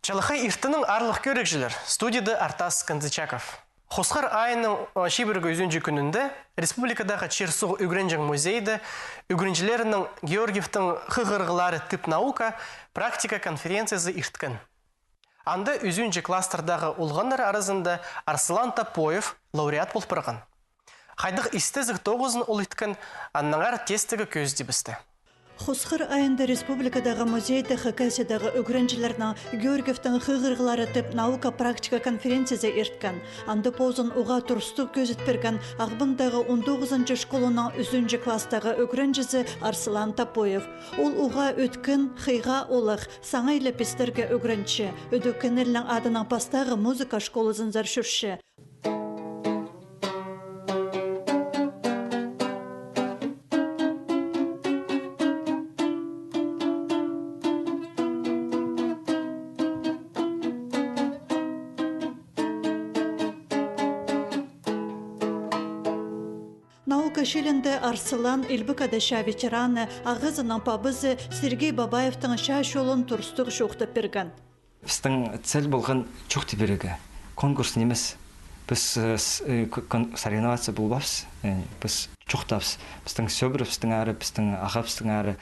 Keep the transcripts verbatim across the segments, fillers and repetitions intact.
Чалахай иртеннең, аарлығ кӧрігҷілер, студияда Артас Канзычаков. Хосхар айының, а, чибіргі ӱзінҷі кӱнінде республикадағы чир-суғ ӱгренҷең музейде ӱгренҷілернің «Георгиевтің хығырығлары» тіп наука практика конференциязы ирткен. Анда ӱзінҷі класстардағы олғаннар аразында Арсылан Топоев лауреат пол парған. Хайдағ истезіг тоғызын ол иткен, аннаңар тестігі кӧзідібісті. Хосхар айында республикадағы музейде Хакасиядағы ӱгренҷілернің «Георгиевтің хығырығлары» тіп наука практика конференциязы ирткен. Анда позын уғаа турыстығ кӧзіт пирген Ағбандағы он тоғызынҷы школаның ӱзінҷі класстағы ӱгренҷізі Арсылан Топоев. Ол уғаа ӧткін, хыйға олах, саңай ла пистерге ӱгренче, ідӧк кенелнең адының пастағы музыка школазынзар чӧрче. Наука чилінде Арсылан Илбек Ада чаа ветераны, ағазының пабазы Сергей Бабаевтің чаа чолын турыстығ чоохтап пирген. Пістің цель полған чоохти пирерге. Конкурс нимес. Піс, э, с-, э, к-, кон-, соревноваться полбаспыс, э, піс чоохтаабыс. Пістің сӧбіребістің ары, пістің ағабыстың ары.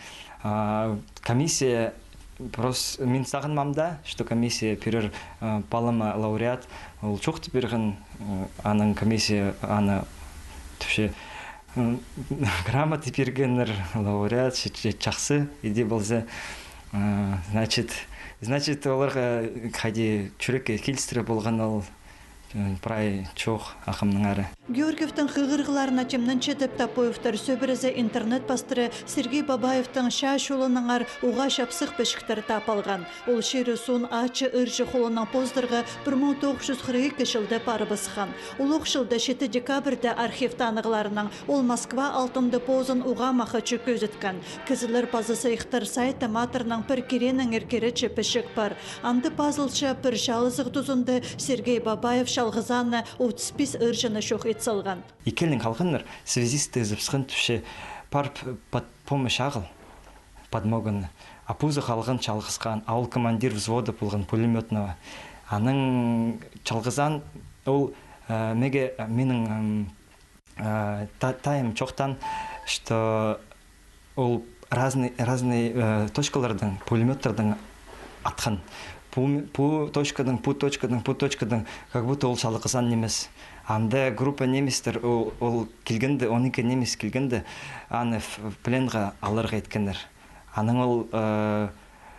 А, комиссия, прос-, мин сағынмаам даа, что комиссия пирер, э, палама лауреат. Ол чоохти пирген, э, анаң комиссия аны тіпче, м, грамота пиргеннер, лауреат, че-, че-, чахсы иди полза. Э, значит, значит, оларға хайди чӱрекке килістіре полған ол, э, прай чоох ағамның ары. Георгиевтің хығырығларына тимненче тіп Топоевтер сӧбірезі интернет пастыра Сергей Бабаевтің чаа чолынаңар уғаа чапсых пічіктер таап алған. Ол чирі суун Ачы Ырҷы холынаң позыдарға пір муң тоғыс чӱс хырых ікі чылда парыбысхан. Ол ох чылда читі декабрьда архив танығларынаң ол Москва алтында позын уғаа махачы кӧзіткен. Кізілер паза сыйыхтар сайты матырнаң пір киренеңер кирече пічік пар. Анда пазылча, пір чаалазығ тузында Сергей Бабаев чалғызаан отыс пис ырҷыны чох ит салған. Икелең халғаннар, связистті ызыбысхан, тіпче, пар п-, под-, помощь ағыл, подмоганы. А позы халған чалғысхан, а ол командир взвода полған, пулемётного. Анаң чалғызаан ол, э, меге, э, минің, м, э, та-, тайым чоохтаан, что ол разный, разный, э, точкалардаң, пулемёттардаң атхан. Пу, пу точкадаң, пу точкадаң, пу точкадаң, как будто ол чалғызаан нимес. Анда группа немецтер, ол, ол килгенде, он ікі немец килгенде, аны в, в пленға аларға иткеннер. Анаң ол, э,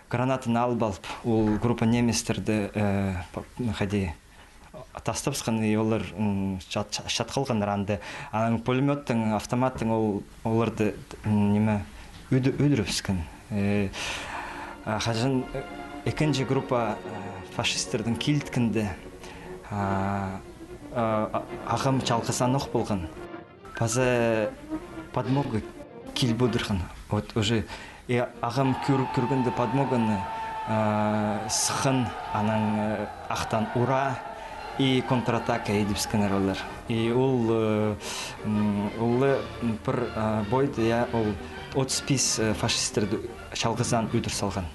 гранатаны алып алып, ол группа немецтерді, э, п-, хайди, тастапсхан, и олар, м, чат-, чат-, чат халғаннар анда. Анаң пулемёттың, автоматтың ол, оларды, м, ниме, ӱд-, ӱдірібіскен. Э, а, хаҷан, э, ікінҷі группа, э, фашисттердең килткенде, а, а, а, ағам чалғызаан ох полған. Паза подмога киліп одырған. Вот уже, и ағам кӧр-, кӧргенде подмоганы, а, сыххан, анаң, э, ахтаан ура и контратака идібіскеннер олар. И ол, э, м, ол, м, пір, а, бойда, я, ол отыс пис, э, фашисттерді чалғызаан ӱдір салған.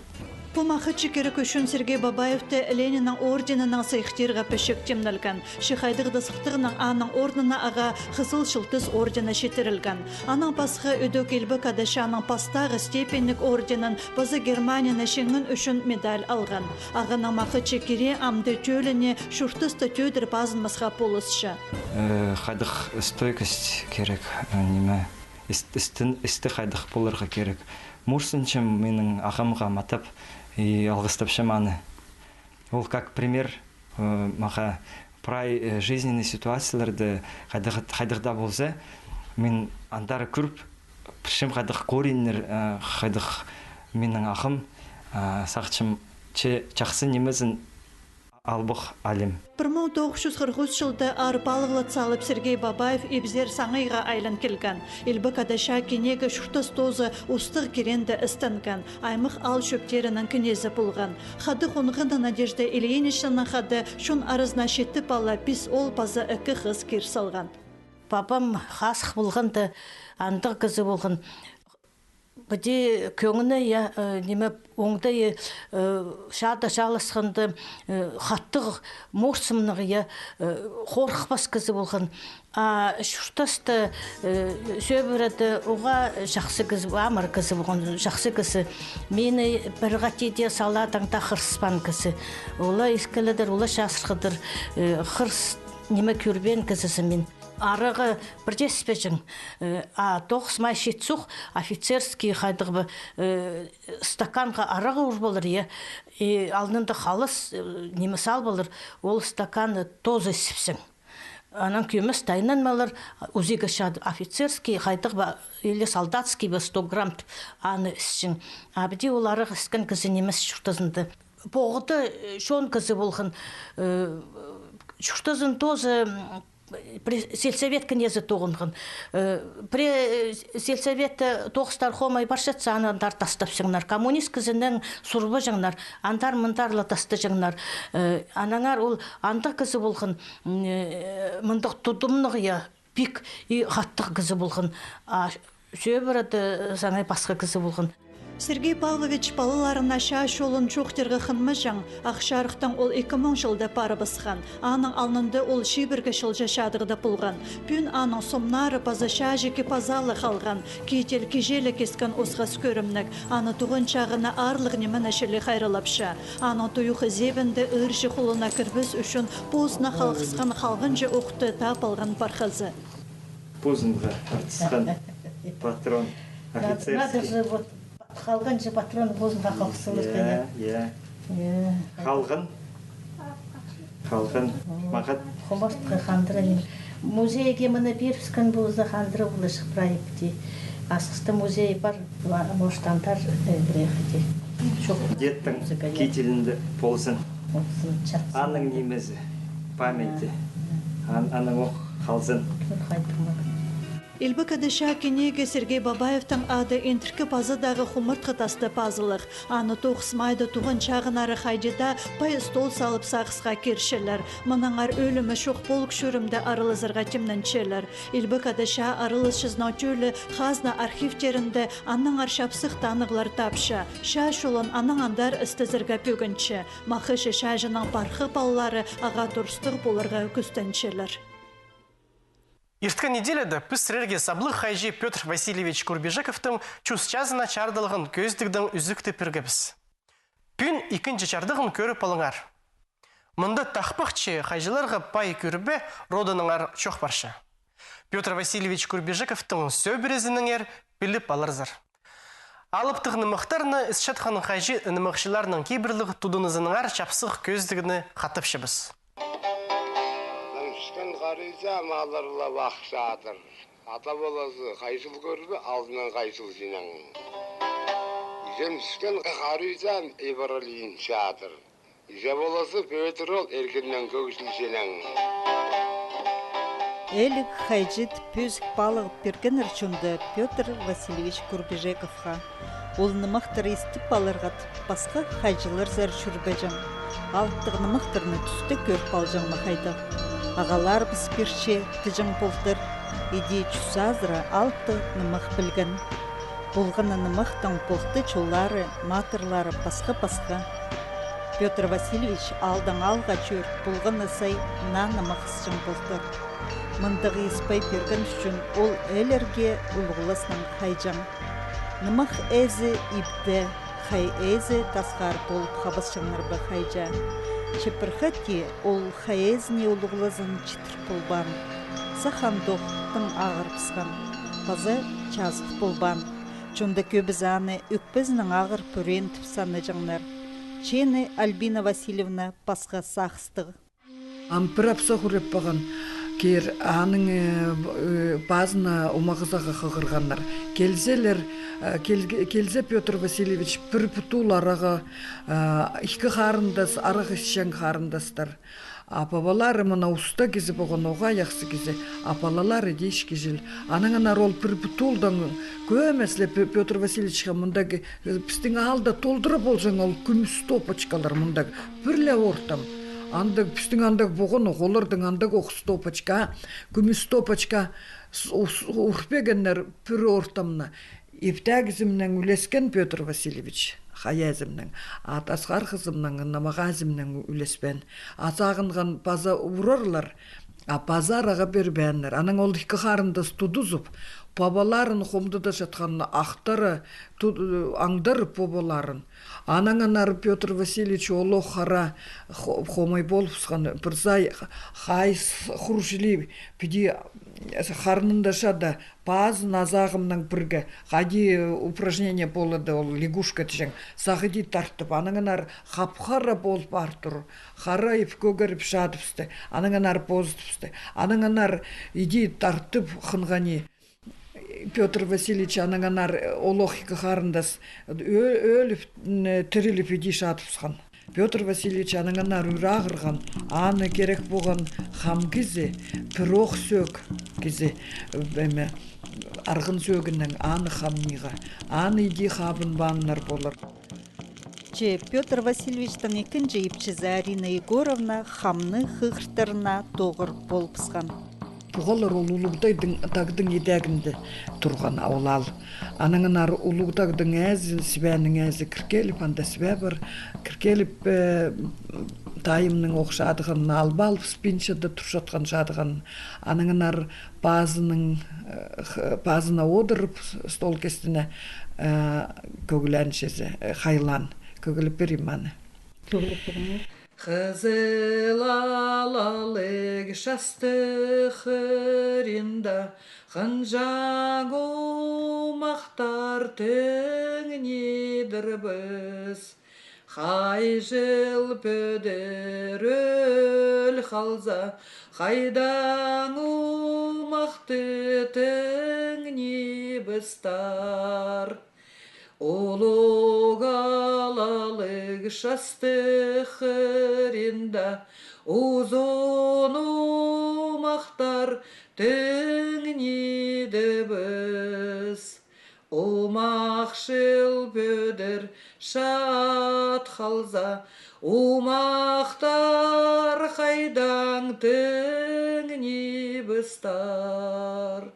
Пу махачы кирек ӱчӱн Сергей Бабаевті Лениннің орденінең сыйыхтирға пічік тимнелген. Че хайдағ даа сыхтығнаң аның орнына ағаа Хызыл Чылтыс ордені читірілген. Анаң пасха ідӧк Илбек Ада чааның пастағы степеньніг орденін паза Германияны чиңнеен ӱчӱн медаль алған. Ағаның махачы кирее амды тӧліне чуртаста тӧдір пазынмасха полысча. Э, хайдағ стойкость кирек, э, ниме, іс-, істің, істі хайдағ поларға кирек. Мурсынчам минің ағамға матап и алғыстапчам аны. Ол как пример, э, маға прай, э, жизненный ситуацияларда хайдағ-, хайдағ даа полза, мин андар кӧріп, пілчем хайдағ кореньнер, э, хайдағ минің ағам, э, сағынчам, че чахсы нимезін албох алим. Пір муң тоғыс чӱс хырых ӱс чылда аар палығлат салып, Сергей Бабаев ибзер саңайға айлан килген. Илбек Ада чаа кинеге чуртас тоозы устығ киреенде істенген, аймах аал чӧптерінің кнезі полған. Хада хонған Надежда Ильиничнаның хада чон аразына читі пала, пис оол паза ікі хыс кир салған. Папам хазых полғанда, андағ кізі полған. Піди кӧңні, я, э, ниме, оңдайы, э, чаада чааласханда, э, хатығ морсымнығ, я, э, хорыхпас кізі полған. А чуртаста, э, сӧбіреде уғаа чахсы кізі, амыр кізі полған, чахсы кізі. Мині пір хати даа саладаң даа хырыспаан кізі. Ол ла искеледір, ол ла чазырғыдыр, э, хырыс ниме кӧрбеен кізізі мин. Арағы пір дее іспеҷең. Э, а тоғыс май чит сох офицерский хайдағ ба, э, стаканға арағы ур полар, я. И алнында халас, э, ниме сал полар, ол стаканны тооза ісіпсең. Анаң кӧмес тайнанмалар, узиге чад офицерский хайдағ ба, или солдатский ба, сто грамм тіп, аны ісчең. А піди ол арағы іскен кізі нимес чуртазында. Поғыда, э, чон кізі полған, э, чуртазын тооза, м, пре-, сельсовет кнезі тоғынған. Э, пре-, э, сельсоветте тоғыстар хомай парчатса, аны андар тастапчаңнар. Коммунист кізінең сурбаҷаңнар, андар-мындар ла тастаҷаңнар. Э, анаңар ол андағ кізі полған, м, э, мындағ тудымнығ, я, пик и хатығ кізі полған. А сӧбіреде саңай пасха кізі полған. Сергей Павлович палаларына чаа чолын чоохтирға хынмаҷаң, Ах Чарыхтаң ол ікі муң чылда парыбысхан. Аның алнында ол чибіргі чылҷа чадығда полған. Пӱӱн аның сомнары паза чааҷы кип-азаалығ халған, киител-киҷелі кискен осхас кӧрімніг. Аны туған чағына аарлығ нимені чіли хайраллапча. Аның туйух ізебінде ыырҷы холына кірбес ӱчӱн позына халғысхан халғанҷы охты таап алған пархазы. Позынға артысхан патрон. Надо, офицерский. Надо же, вот, халғанҷы патрон позынға халғыс саларға, я, я. Я. Халған. Халған. О, мағат. Хомартхы хандыра. Музейге мына пирібіскен полза, хандыра поларҷых прай ипти. Асхыста музей пар, ва-, может, андар, э, приехать. Чох. Дедтің кителінде ползын. Ползын, чатсын. Аның нимезі, памяти. Ан-, аның ох халзын. Тур хайдырма. Илбек Ада чаа кинееге Сергей Бабаевтің ады ентіркі пазыдағы хумартхы тасты пазылығ. Аны тоғыс майда туған чағынары хайди даа пай стол салып сағысха кирчелер. Мынаңар ӧлімі чох полып чӧрімде аралазарға тимненчелер. Илбек Ада чаа араласчызының тӧлі хазна архивтерінде аннаңар чапсых танығлар тапча. Чаа чолын анаң андар істезерге пӧгінче. Махачы чааҷының пархы палалары ағаа турыстығ поларға кӱстенчелер. Ирткен неделяда піс сірерге саблығ хайҷы Пётр Васильевич Курбижековтың чӱс чазына чарыдылған кӧзідігнің ӱзікті пиргебіс. Пӱӱн ікінҷі чардығын кӧріп алыңар. Мында тахпахчы хайҷыларға пай кӧрбе родынаңар чоох парча. Пётр Васильевич Курбижековтың сӧбірезінеңер піліп аларзар. Алыптығ нымахтарны ысчатхан хайҷы-нымахчыларның кибірліг тудынызынаңар чапсых кӧзідігні хатапчабыс. Ам піскен харыйза маллар ла ах чадыр. Ата полазы хайҷыл кӧрбе, алнын хайҷыл чиинең. Изен піскен харыйза ибіріл ин чадыр. Иҷе полазы Пётр ол иргіннең кӧгҷіл чиинең. Іліг хайҷы тіп пӧзік паалағ пиргеннер чонда Пётр Васильевич Курбижековха. Ол нымахтар истіп аларға тіп пасха хайҷыларзар чӧрбеҷең. Алыптығ нымахтарны тӱсте кӧріп алҷаң ма хайдағ. Ағаларыбыс пирче тіҷең полтыр. Іди чӱс азыра алыптығ нымах пілген. Полған на нымахтың полты чоллары, матырлары пасха-пасха. Пётр Васильевич аалдаң аалға чӧріп полған на сай наа нымах ысчаң полтыр. Мындағ ис пай пирген ӱчӱн ол ээлерге улуғлазынаң хайҷаң. Нымах ээзі ибде, хай ээзі тасхар полып хабасчаңнар ба хайҷа. Че пір хати ол хай ээзіне улуғлазын читір полбаан. Сах андох тың ағырыбысхан, паза чазых полбаан. Чонда кӧбізі аны ӧкпезінең ағыр пӱреен тіп санаҷаңнар. Че аны Альбина Васильевна пасха сағыстығ. Ам пір апсах ӱреп паған кир, аның, э, б-, э, пазына омағызарға хығырғаннар. Келзелер, э, кел-, келзе Пётр Васильевич пір путул араға, э, ікі харындас, арах ісчең харындастар. А пабалары мына уста кізі поған, оға яхсы кізі, а палалары дее ікі чыл. Анаң анар ол пір путулдаң кӧмес ле Пё-, Пётр Васильевичке мындағ, э, пістің аалда толдыра полҷаң ол кӱмӱс стопочкалар мындағ. Пір ле ортам. Андағ, пістің андағ поған ох, оларның андағ ох стопочка, кӱмӱс стопочка, с-, ус-, ур пиргеннер пір ортамны. Иптегізімнең ӱлескен Пётр Васильевич, хайазымның, а тасхар хызымның, намағазымның ӱлеспеен. А сағынған паза урарлар, а паза араға пирбееннер. Анаң ол ікі харындас тудызып, пабаларын хомдыда чатхан ахтара, ту-, аңдарып пабаларын. Анаң анар Пётр Васильевич олох хара хо-, хомай полыбысхан, пір сай хайс хурчили, піди харнында чада, пазын азағымнаң пірге, хайди упражнение полады, ол лягушка тіҷең, сағыди тартып, анаң анар хап-хара пол пар тур, хара иб кӧгеріп чадыбысты, анаң анар позытыбысты, анаң анар иди тартып хынғаны. Пётр Васильевич, анаң анар олох ікі харындас ӧ-, ӧліп, м, тіріліп иди чадыбысхан. Пётр Васильевич анаң анар ӱр ағырған, аны кирек поған хам кізі, пір ох сӧӧк кізі, эме, арғын сӧӧгінең аны хамнирға, аны иди хабынбааннар полар. Че Пётр Васильевичтің ікінҷі ипчізі Арина Егоровна хамны хығыртарына тоғыр полыбысхан. Пуғалар ол Улуғ тағдың, тағдың идегінде турған ол аал. Анаң анар Улуғ тағдың ээзі, Сібенің ээзі кір киліп, анда Сібе пар, кір киліп, э, тайымның ох чадығанын алып алып, спинчада турчатхан чадығанын. Анаң анар пазының, э, х-, пазына одырып, с-, стол кистіне, э, кӧглеен чізе, э, хайлаан. Кӧглеп пирим аны. Кӧглеп пирим. Хызыл алалығ частығ хыринда хынҷаң омахтар тыңнидырбыс. Хайҷыл Пӧдір ӧл халза, хайдаң омахты тыңнибыстар. Улуғ алалығ частығ хыринда узун омахтар тыңнидыбыс. Омахчыл Пӧдір чат халза, омахтар хайдаң тыңнибыстар.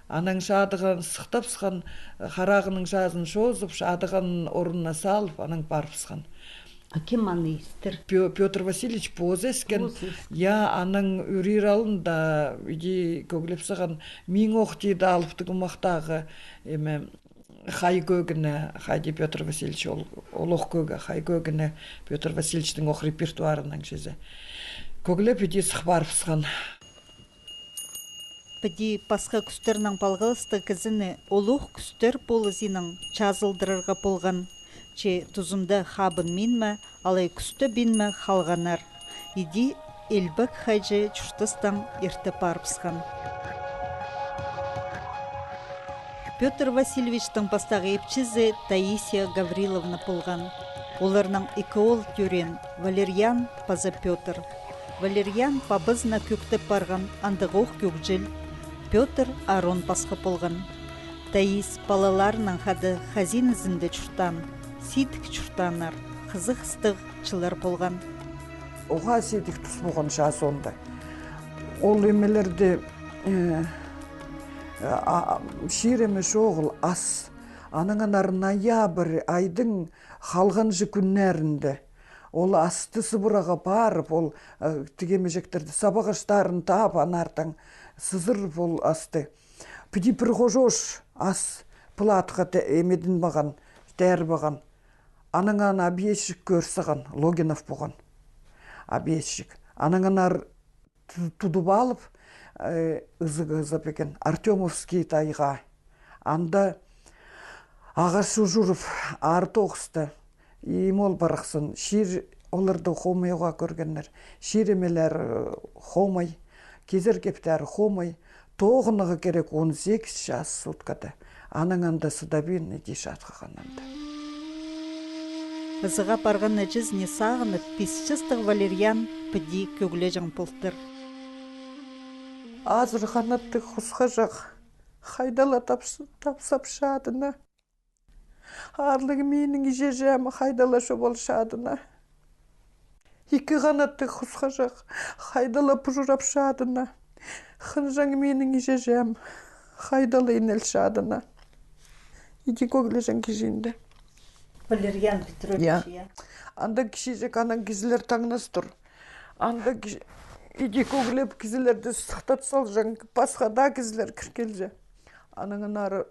Анаң чадығанын сыхтабысхан, харағының чазын чозып, чадығанын орнына салып, анаң парыбысхан. А кем аны истір? Пё-, Пётр Васильевич позы іскен. Позы іскен. Я, анаң ӱр алнында иди кӧглеп сыххан, миң ох тиді алыптығ омахтағы, эме, хай кӧгіне, хайди Пётр Васильевич ол, олох кӧге, хай кӧгіне Пётр Васильевичтің ох репертуарынаң чізе. Кӧглеп иди сых парыбысхан. Піди пасха кӱстернең палғалыстығ кізіні олох кӱстер полызынаң чазылдырарға полған. Че тузында хабынмин ма, алай кӱстебин ме халғаннар. Иди илбек хайҷы чуртастаң ирте парыбысхан. Пётр Васильевичтің пастағы ипчізі Таисия Гавриловна полған. Оларның ікі оол тӧреен, Валерьян паза Пётр. Валерьян пабазына кӧктеп парған андағ ох кӧгҷіл, Пётр арон пасха полған. Таис палаларынаң хада хазина ізінде чуртаан, сидік чуртааннар, хызығыстығ чыллар полған. Уғаа сидік тус полған чаа соонда. Ол эмелерде, э, а, а, чир эме чоғыл ас. Анаң анар ноябрь айдың халғанҷы кӱннерінде ол асты сыбыраға парып, ол, э, тігі эмеҷектерді, сабағастарын таап, анартаң сызырып ол асты. Піди пір хожош ас платха те-, эмедін маған, тер маған. Анаң аны объездчик кӧр саған, Логинов поған объездчик. Анаң анар ту-, тудып алып, э, ызыға ызап екен, Артёмовский тайға. Анда ағас ужурып, аар тоғыста. И мол парахсан, чир оларды хомай уғаа кӧргеннер. Чир эмелер, э, хомай, кизер кептер хомай. Тоғынарға кирек он сегіс час суткада. Анаң анда сыдабин иди чатхаған анда. Ызыға парған іҷезіне сағынып, пис частығ Валерьян піди кӧглеҷең полтыр. Азыр ханаттығ хусхаҷах хайдала тапс-, тапсап чадына. Аарлығ минің иҷеҷем хайдала чобал чадына. Ікі ханаттығ хусхаҷах хайдала пужырап чадына. Хынҷаң минің иҷеҷем хайдала инел чадына. Иди кӧглеҷең кічіг анда. Валерьян Петрович, я. Анда кічіҷек, анаң кізілер таңнас тур. Анда кічі-, иди кӧглеп, кізілерді сыхтат салҷаң, пасха даа кізілер кір килҷе. Анаң аннары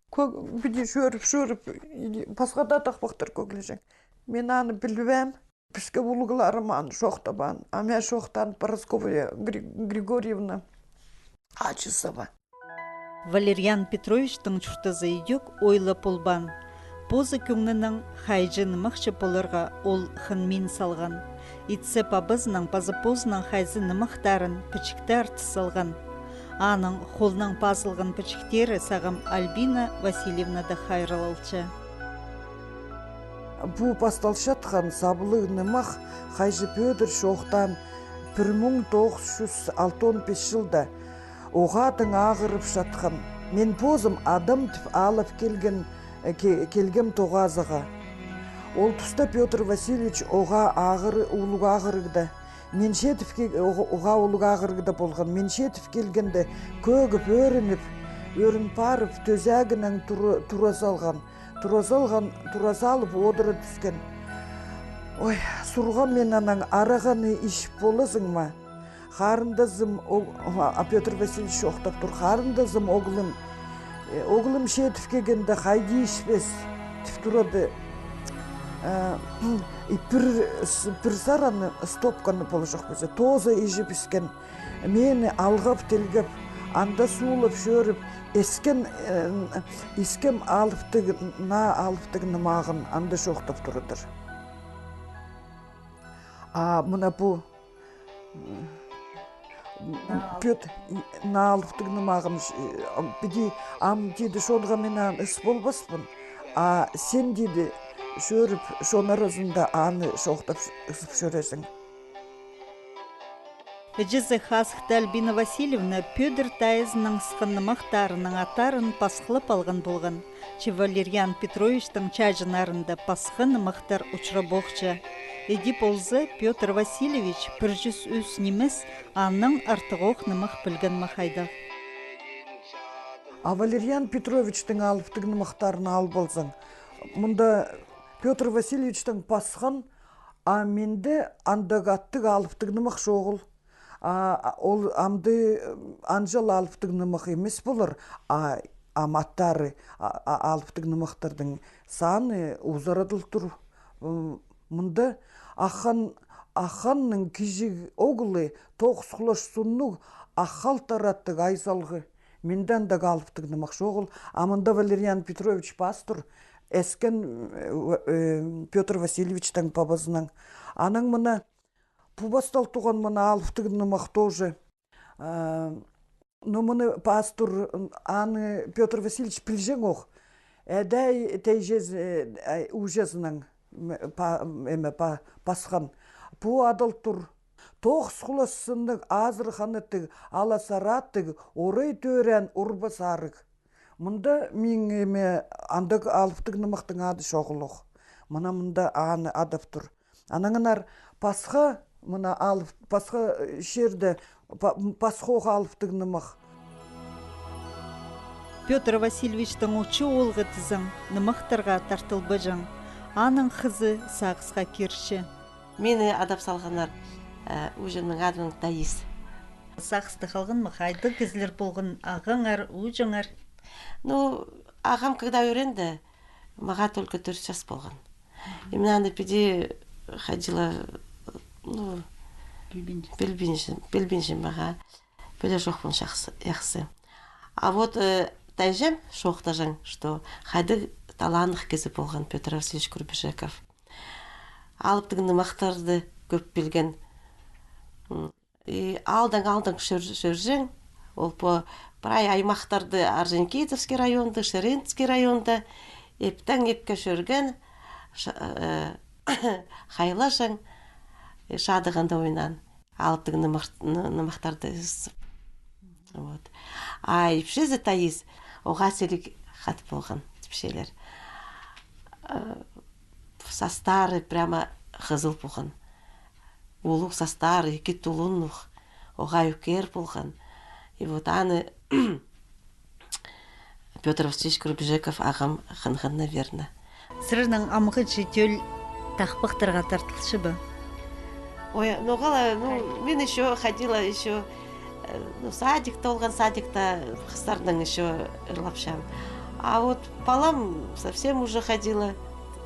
кӧг-, піди чӧріп, чӧріп, иди пасха даа тахпахтар кӧглеҷең. Мин аны пілбеем. Піске улуғларым аны чоохтабаан. А мин чоохтаан Парасковья Гри-, Григорьевна Ачысова. Валерьян Петровичтің чуртазы идӧк ойлап полбаан. Позы кӧңнінең хайҷы нымахчы поларға ол хынмин салған. Итсе пабазының паза позының хайзы нымахтарын пічікті артыс салған. Аның холнаң пазылған пічіктері сағам Альбина Васильевнада хайраллалча. Пу пасталчатхан саблығ нымах хайҷы Пётр чоохтаан пір муң тоғыс чӱс алтон пис чылда. Оғаа тың ағырып чатхан. Мин позым адам тіп алып килген, э, ке-, килгем тоғазыға. Ол туста Пётр Васильевич оғаа ағыры-, улуғ ағырығда. Мин читіп ке-, оға-, оғаа улуғ ағырығда полған. Мин читіп килгенде, кӧгіп, ӧрініп, ӧрін парып, тӧзегінең тура, тура салған. Тура салған, тура салып, одыра тӱскен. Ой, сурғам мин анаң: арағаны ичіп полазың ма? Харындазым, о-, а, Пётр Васильевич чоохтап тур, харындазым, оғлым, э, оғлым читіп килгенде, хайди ичпес, тіп турады. Э, и пір с-, пір сараны, стопканы полҷых пізе, тооза ичіп іскен. Мені алғап-тілгеп, анда суулап чӧріп, іскен, э, искем алыптығ, наа алыптығ нымағын анда чоохтап турадыр. А мына пу, м, Пётр, наа алыптығ нымағын, э, піди, ам тиді, чонға мин аны ыс полбаспын, а син тиді, чӧріп, чон аразында аны чоохтап ыс-, ысып чӧрерзің. Іҷезі хазыхты Альбина Васильевна Пётр тайызының сыххан нымахтарының аттарын пасхылап алған полған. Че Валерьян Петровичтің чааҷыннарында пасха нымахтар учырабохча. Іди полза, Пётр Васильевич пір чӱс ӱс нимес, аннаң артығох нымах пілген ме хайдағ. А Валерьян Петровичтің алыптығ нымахтарын ал ползаң, мында Пётр Васильевичтің пасхан, а менде андағ аттығ алыптығ нымах чоғыл. А, а, ол амды, м, анҷал алыптығ нымах нимес полар, а, ам аттары, а, а, алыптығ нымахтардың саны узарадыл тур. М, мында Аххан, Ахханның кічіг оғлы тоғыс хулас суннығ Ах Халтар аттығ Айзалғы. Менде андағ алыптығ нымах чоғыл. А мында Валерьян Петрович пас тур, іскен, э, э, Пётр Васильевичтің пабазынаң. Анаң мына пу пастал туған мына алыптығ нымах тоже. А, ну, мыны пас тур, аны Пётр Васильевич пілҷең ох. Іди тайҷазы, э, ай, ууҷазынаң, м, па-, м, эме, па-, пасхан. Пу адал тур. Тоғыс хулас сыннығ азыр ханаттығ, алас араттығ, орай тӧреен урбас арығ. Мында мин, эме, андағ алыптығ нымахтың ады чоғыл ох. Мына мында аны адап тур. Анаңар пасха, мына алып, пасха, э, чирде, па-, м, пасха ох алыптығ нымах. Пётр Васильевичтің учы оолғы тізең, нымахтарға тартылбаҷаң. Аның хызы сағысха кирче. Мині адап салғаннар, э, ууҷамның адынаң Таис. Сағыста халған ма, хайдағ кізілер полған ағаңар, ууҷаңар? Ну, ағам, когда ӱренді, мағаа только тӧрт час полған. И мин аны піди хайди ла, ну, пілбинчем, пілбинчем, пілбинчем мағаа. Піле чохпын чахсы, яхсы. А вот, э, тайҷам чоохтаҷаң, что хайдағ таланнығ кізі полған Пётр Васильевич Курбижеков. Алыптығ нымахтарды кӧп пілген. М, и аалдаң, аалдаң чӧр-, чӧрҷең. Ол по прай аймахтарды, Орджоникидзевский районды, Ширинский районды, иптең ипке чӧрген, ша-, э, хайлаҷаң, и шадығанда ойнаан. Алыптығ нымах-, ны-, нымахтарды ызып. Вот. А ипчізі Таис, оғаа сіліг хат полған, тіпчелер. Э, састары прямо хызыл полған. Улуғ састары, ікі тулуннығ, оғаа ӱкер полған. И вот аны Пётр Васильевич Курбижеков ағам хынған, наверно. Сірернің амғы чи тӧл тахпахтарға тартылча ба? Ой, ноға ла, ну, мин ещё ходила, ещё, э, ну, садикта олған, садикта хыстарнаң ещё ырлапчам. А вот палам совсем уже ходила,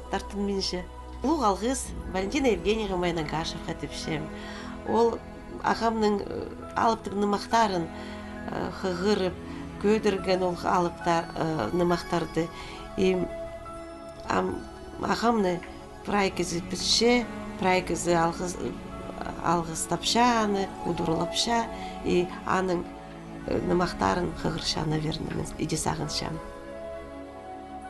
тартынминча. Улуғ алғыс Валентина Евгеньевнаға Майнагашеваға тіпчем. Ол ағамның, э, алыптығ нымахтарын, э, хығырып, кӧдірген ол алыптар, э, нымахтарды. И ам ағамны прай кізі пілче, прай кізі алғыс, алғыстапча аны, удурлапча, и аның, э, нымахтарын хығырча, наверно, мин иди сағынчам.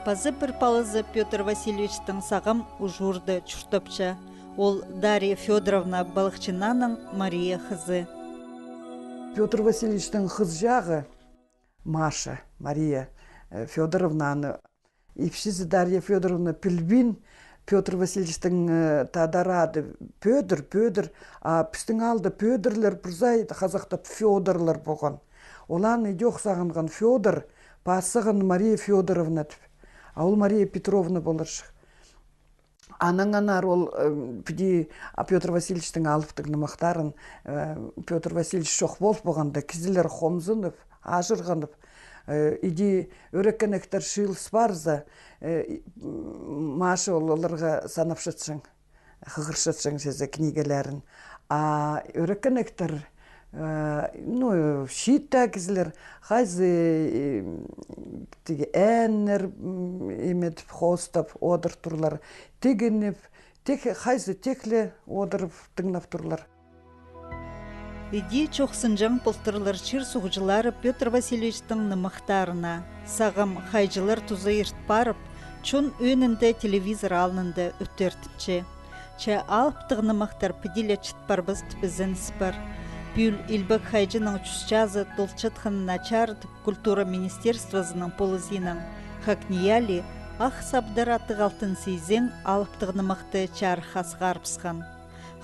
Паза пір палазы Пётр Васильевичтің сағам Ужурда чуртапча. Ол Дарья Фёдоровна Балахчинаның Мария хызы. Пётр Васильевичтің хызыҷағы Маша, Мария, э, Фёдоровнаны ипчізі Дарья Фёдоровна пілбин. Пётр Васильевичтің, э, тадар ады Пёдір, Пёдір, а пістің аалда Пёдірлер пір сай хазахтап Фёдорлар полған. Ол аны идӧк сағынған Фёдор, пазығын Мария Фёдоровна тіп. А ол Мария Петровна поларҷых. Анаң анар ол, э, піди, а, Пётр Васильевичтің алыптығ нымахтарын, э, Пётр Васильевич чох пол полғанда, кізілер хомзынып, ажырғанып, э, иди ӧрекенектер чыылыс парза, э, и, м, Маша ол оларға санапчатчаң, хығырчатчаң чізе книгелерін. А ӧрекенектер, э, ну, чииттегі кізілер, хайзы, э, тігі әннер, м, име тіп, хоостап одыр турлар, тігініп, тек, хайзы тек ле одырып тыңнап турлар. Иди чохсынҷаң полтырлар чир суғҷылары Пётр Васильевичтің нымахтарына. Сағам хайҷылар туза ирт парып, чон ӧӧнінде, телевизор алнында ӧтіртінче. Че алыптығ нымахтар піди ле чіт парбас тіп ізеніс пар. Пӱӱл Илбек хайҷының чӱс чазы толчатханына чарыт Культура министерствозының полызиинаң Хакнияли «Ах Сабдар» аттығ алтын сизең алыптығ нымахты чарыхха сығарыбысхан.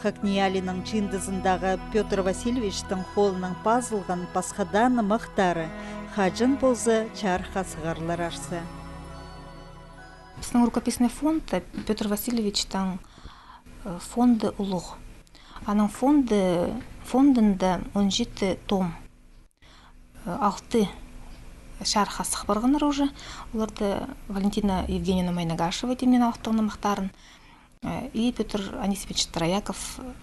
Хакниялиның чыындызындағы Пётр Васильевичтің холынаң пазылған пасха даа нымахтары хаҷан полза чарыхха сығарылар арса. Пістің рукописный фонд, э, Пётр Васильевичтің, э, фонды улуғ. Аның фонды, фондында он читі том. Э, алты чарыхха сых парғаннар уже. Оларды Валентина Евгеньевна Майнагашева тимнеен алыптығ нымахтарын, э, и Пётр Анисимович Трояков, э,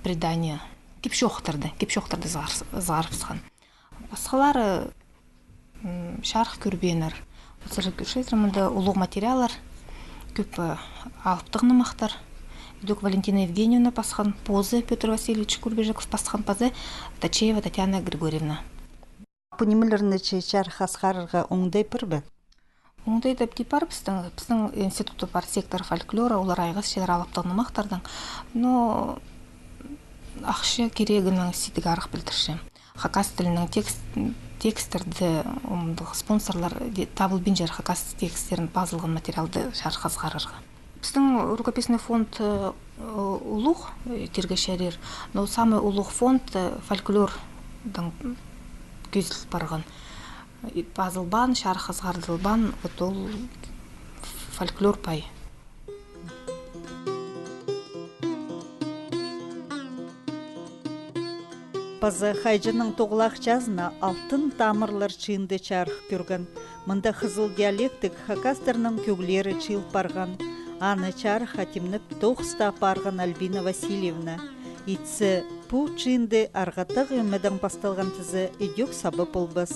предание. Кип-чоохтарды, кип-чоохтарды сығар-, сығарыбысхан. Пасхалары, м, чарых кӧрбееннер. Ол сірер кӧрчезер, мында улуғ материаллар, кӧп, э, алыптығ нымахтар. Идӧк Валентина Евгеньевна пасхан, позы Пётр Васильевич Курбижеков пасхан, пазы Тачеева Татьяна Григорьевна. Пу нимелерні че чарыхха сығарарға оңдай пар ба? Оңдай даа тіп пар пістің, пістің институтта пар сектор фольклора, олар айғасчалар алыптығ нымахтардаң. Но ахча кирегінең сидік арах пілдірче. Хакас тілінең текст, текстерді, омдығ спонсорлар де-, табылбинчалар хакас тексттерін, пазылған материалды чарыхха сығарарға. Пістің рукописный фонд, э, улуғ, э, тирге чарир, но самый улуғ фонд, э, фольклордаң кӧзіл парған. И пазылбаан, чарыхха сығарылбаан, вот ол фольклор пай. Паза хайҷының тоғылах чазына «Алтын тамырлар» чыынды чарых кӧрген. Мында хызыл диалектіг хакастарның кӧглері чыыл парған. Аны чарыхха тимнеп, тоғыс та апарған Альбина Васильевна. Итсе, пу чыынды арғатағ ӧмедең пасталған тізе идӧк саба полбас.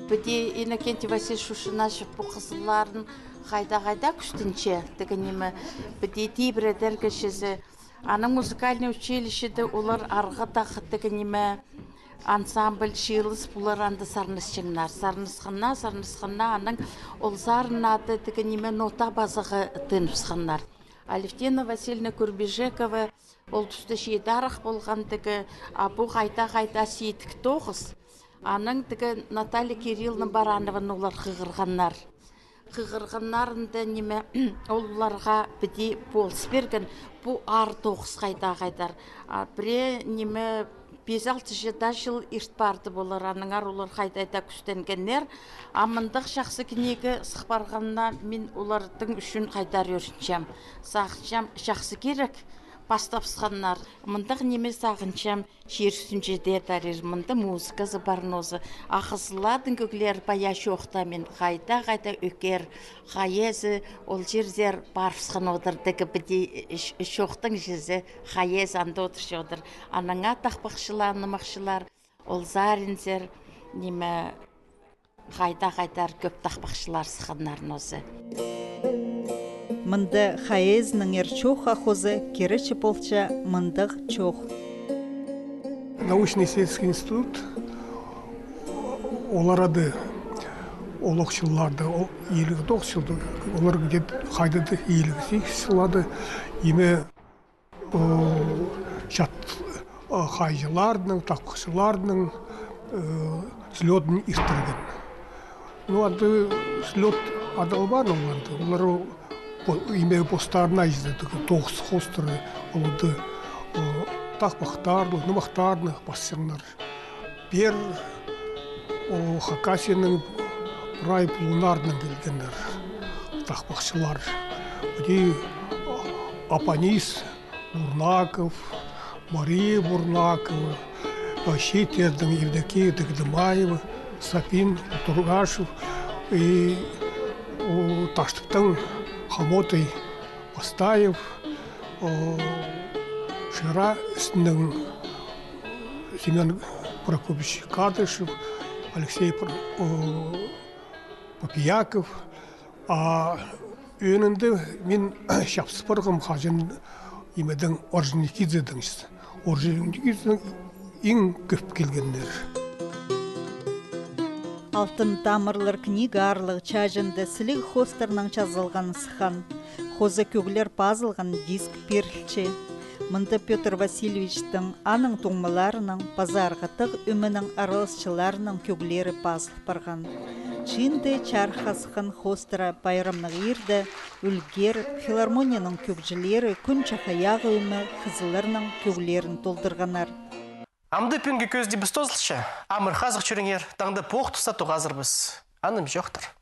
Піди Иннокентий Васильевич Шушинач пу хызылларын хайда-хайда кӱстенче, тігі ниме, піди тибіредерге чізе. Анаң музыкальный училищеде олар арғатағ тігі ниме, ансамбль чыылыс, пулар анда сарнасчаңнар. Сарнасханнар, сарнасханнар, анаң ол сарыннарда тігі ниме, нота пазарға тыыныбысханнар. Алевтина Васильевна Курбижекова ол туста чиит арах полған тігі, а пу хайда-хайда сидік тоғыс. Анаң тігі Наталья Кирилловна Баранованы олар хығырғаннар. Хығырғаннарында ниме, оларға піди полыс пирген, пу аар тоғыс хайда-хайдар. А пірее ниме, Пис-алты чыл ирт парды полар, аннаңар олар хайда-да кӱстенгеннер. А мындағ чахсы книга сых парғанына мин оларның ӱчӱн хайдар ӧрінчем. Сағынчам, чахсы кирек пастапсханнар. Мындағ ниме сағынчам, чир ӱстӱнҷеде тарир, мында музыказы пар нооза. А хызылларның кӧглері пая чоохта, мин хайда-хайда ӧкер, хайезі ол чирзер парыбысхан одыр, тігі піди, ч-, чоохтың чізе хайезі анда одырча одыр. Аннаңар тахпахчылар, нымахчылар, ол саринзер, ниме, хайда-хайдар кӧп тахпахчылар сыхханнар нооза. Мында хайезінің эр чоохха хоза киречі полча мындағ чоох. Научно-исследовательский институт, олар ады, олох чылларда, ол иліг тоғыс чылда, олар где-то хайда-да иліг сигіс чылларда, име, О, чат, о, хайҷыларның, тахпахчыларның, э, слётын иртірген. Ну, анда слёт адалбаан ол анда. Олар о, по-, име постарына изедіг, тоғыс хоостыра оларды, о, тахпахтарны, нымахтарны пасчаңнар. Пеер, о, Хакасияның прай пулуңнарынаң килгеннер, тахпахчылар. Піди, о, Апанис Бурнаков, Мария Бурнакова, о, Чииттернің Евдокия Дыгдымаева, Сапин Тургашев и, о, Таштыптың Хамотай Пастаев, о, Шира ӱстӱнең Семён Прокопьевич Кадышев, Алексей Пр-, о, Попияков. А ӧӧнінде мин чапсып парғам хаҷан имедең Орджоникидзедең. Орджоникидзенің иң кӧп килгеннер. «Алтын тамырлар» книга аарлығ чааҷында сіліг хоостарнаң чазылған сыххан. Хоза кӧглер пазылған диск пирілче. Мында Пётр Васильевичтің, аның туңмаларының, паза арғатығ ӧменің араласчыларының кӧглері пазыл парған. Чыынды чарыхха сыххан хоостыра пайрамнығ иирде ӱлгер, филармонияның кӧгҷілері кӱн чахайағы ӧме хызылларның кӧглерін толдырғаннар. Амды пӱӱнгі кӧзідібіс тоозылча. Амыр хазых чӧріңер, таңда пу ох туста тоғазарбыс. Анымҷохтар.